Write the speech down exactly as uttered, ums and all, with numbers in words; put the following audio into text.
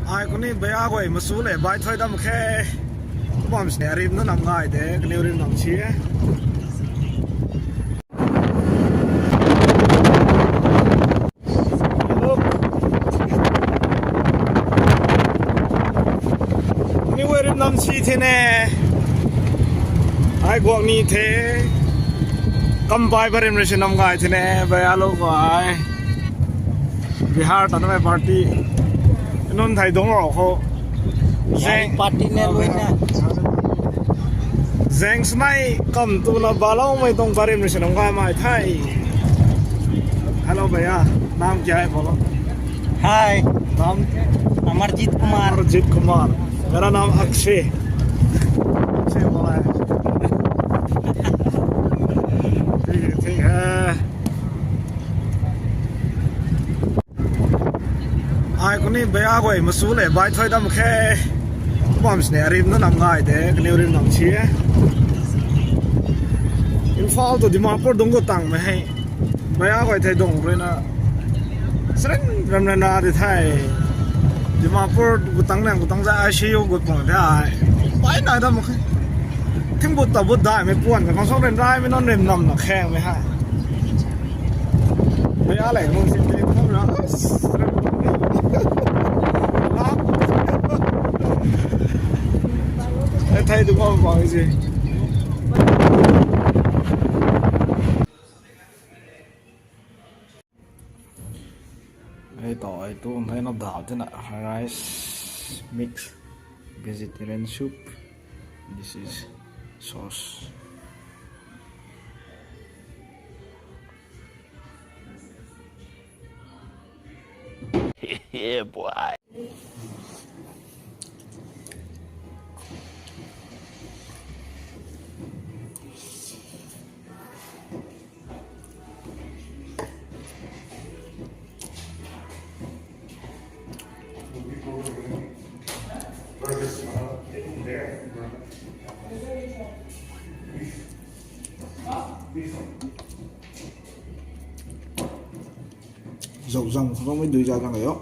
Ai kuni baya guay masu le bai thoi dam khe. Bam sini arim na nam ngai de, kaniw rim nam si e. Kaniw rim nam si the ne. Ai guak ni the. Kampai barim ri si nam ngai the ne, baya lo guay. Bihar tanmei party. Nun thai dong rau khou. Zeng party ne lui na. Zeng smai kam tu na baloumei tong barim ri si nam ngai mai the. Hello भैया, नाम क्या है बोलो? Hi. नाम? अमरजीत कुमार। अमरजीत कुमार। मेरा नाम अक्षय। अक्षय बोला है। ठीक है, ठीक है। Ai kuni baya guay masu le bai thoi dam khe. Bam sini arim na nam ngai de, kaniw rim nam si e. Imphal to Dimapur dungc khou tangmei hei. Baya guay thei dong rui na. Sreng ram ran ra di thei. Dimapur gu tang lang gu tang za I C U gu pang the ai. Bai nai dam khe. Thing but ta but dai mei puan ka kang song ran rai mei non rim nam na kheng mei hai. Baya le mung si te khou ra. Ai thei tu bam bam si. Hei to, hei tu, hei na dal tina rice mix vegetarian soup. This is sauce. Yeah, boy. Zau zang khou mei dui za zang yo.